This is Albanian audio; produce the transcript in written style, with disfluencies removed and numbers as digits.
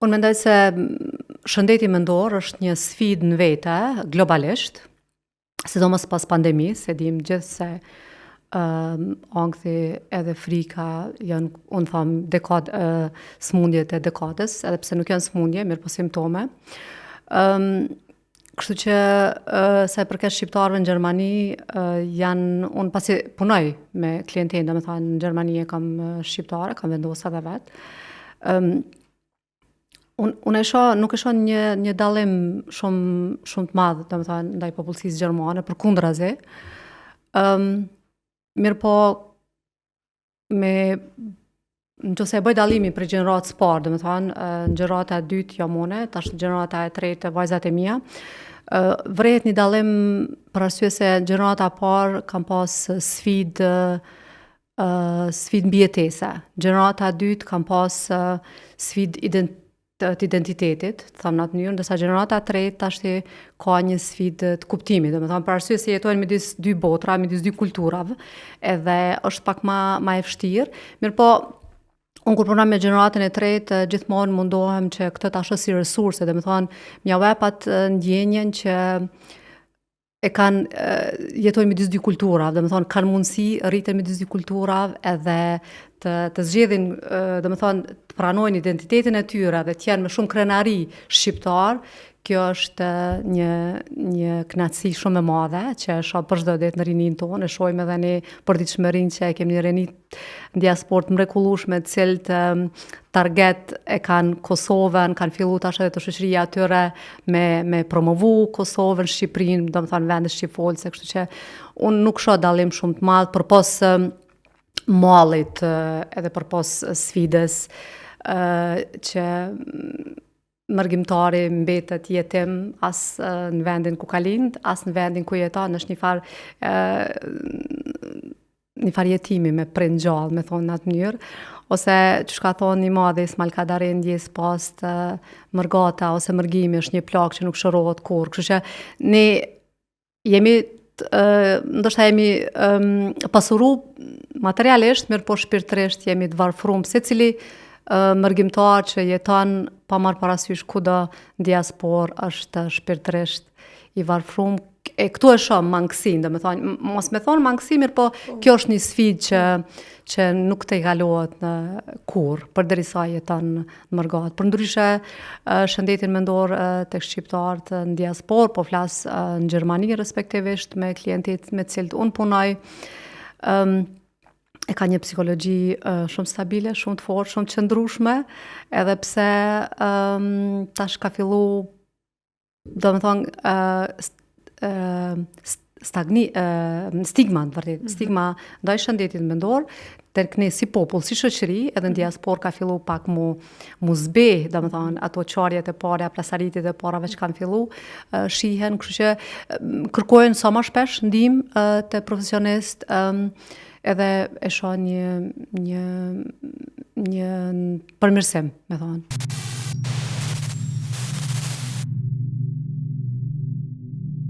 Unë mendoj se shëndeti mendor është një sfidë në vete, globalisht, sidomos pas pandemisë, e dim gjithë se uh, ankthi edhe frika janë, unë tham, dekad, uh, smundjet e dekadës, edhe pse nuk janë smundje, mirëpo simptome. Um, kështu që uh, sa i përket shqiptarëve në Gjermani, uh, janë, unë pasi punoj me klientin, domethanë në Gjermani e kam shqiptare, kam vendosë edhe vetë. Um, Unë un e shoh, nuk e shoh një një dallim shumë shumë të madh, domethënë ndaj popullsisë gjermane, përkundrazi. Ëm um, mirëpo me në qoftë se e bëj dallimin prej gjeneratës së parë, domethanë, në gjenerata e dytë jam une, tash në gjenerata e tretë vajzat e mia, vrehet një dallim për arsye se gjenerata e parë kanë pas sfidë sfidë mbijetese. Gjenerata e dytë kanë pas sfidë ident të identitetit, të tham në atë mënyrë, ndërsa gjenerata e tretë tashti ka një sfidë të kuptimit, domethanë për arsye se jetojnë midis dy botra, midis dy kulturave, edhe është pak ma, ma e vështirë. Mirëpo, unë kur punoj me gjeneratën e tretë, gjithmonë mundohem që këtë ta shoh si resurse, domethanë, me jau jep atë ndjenjën që e kanë jetojnë midis dy kulturave, domethonë kanë mundësi rriten midis dy kulturave edhe të të zgjedhin, domethonë të pranojnë identitetin e tyre dhe të jenë me shumë krenari shqiptar, kjo është një një kënaqësi shumë e madhe që e shoh për çdo ditë në rininë tonë, e shohim edhe ne përditshmërinë që e kemi një rini në diasporë të mrekullueshme, të cilët target e kanë Kosovën, kanë fillu tash edhe te shoqëria e tyre me, me promovu Kosovën, Shqipërinë, domethanë vende shqipfolëse, kështu që unë nuk shoh dallim shumë të madh, përpos mallit edhe përpos sfidës që mërgimtari mbetet jetim as në vendin ku ka lind, as në vendin ku jeton, është një farë një farë jetimi me prind gjallë, me thonë në atë mënyrë, ose qysh ka thonë i madhi Ismail Kadare ndjesë pastë mërgata ose mërgimi është një plagë që nuk shërohet kurrë, kështu që ne jemi ndoshta jemi um, pasuru materialisht, mirëpo shpirtërisht jemi të varfrum, secili uh, mërgimtar që jeton pa marrë parasysh kudo në diasporë është shpirtërisht i varfrum, e këtu e shoh mangësinë, domethonë, mos me thonë mangësi, mirëpo po. kjo është një sfidë që, që nuk tejkalohet kurrë, përderisa jeton në mërgatë. Përndryshe, shëndetin mendor tek shqiptarët në diasporë, po flas në Gjermani respektivisht me klientët me të cilët unë punoj, um, e ka një psikologji uh, shumë stabile, shumë të fortë, shumë të qëndrueshme, edhe pse um, tash ka fillu domethonë, uh, uh, stagni, uh, stigma, në vërtet, mm -hmm. stigma ndaj shëndetit mendor, tek ne si popull, si shoqëri, edhe në mhm. diasporë ka fillu pak mu, mu zbeh, domethonë, ato çarjet e para, plasaritjet e para veç kanë fillu, uh, shihen, kështu që kërkojnë sa ma shpesh ndihmë uh, te profesionistë, um, edhe e shoh një, një, një përmirësim, me thonë.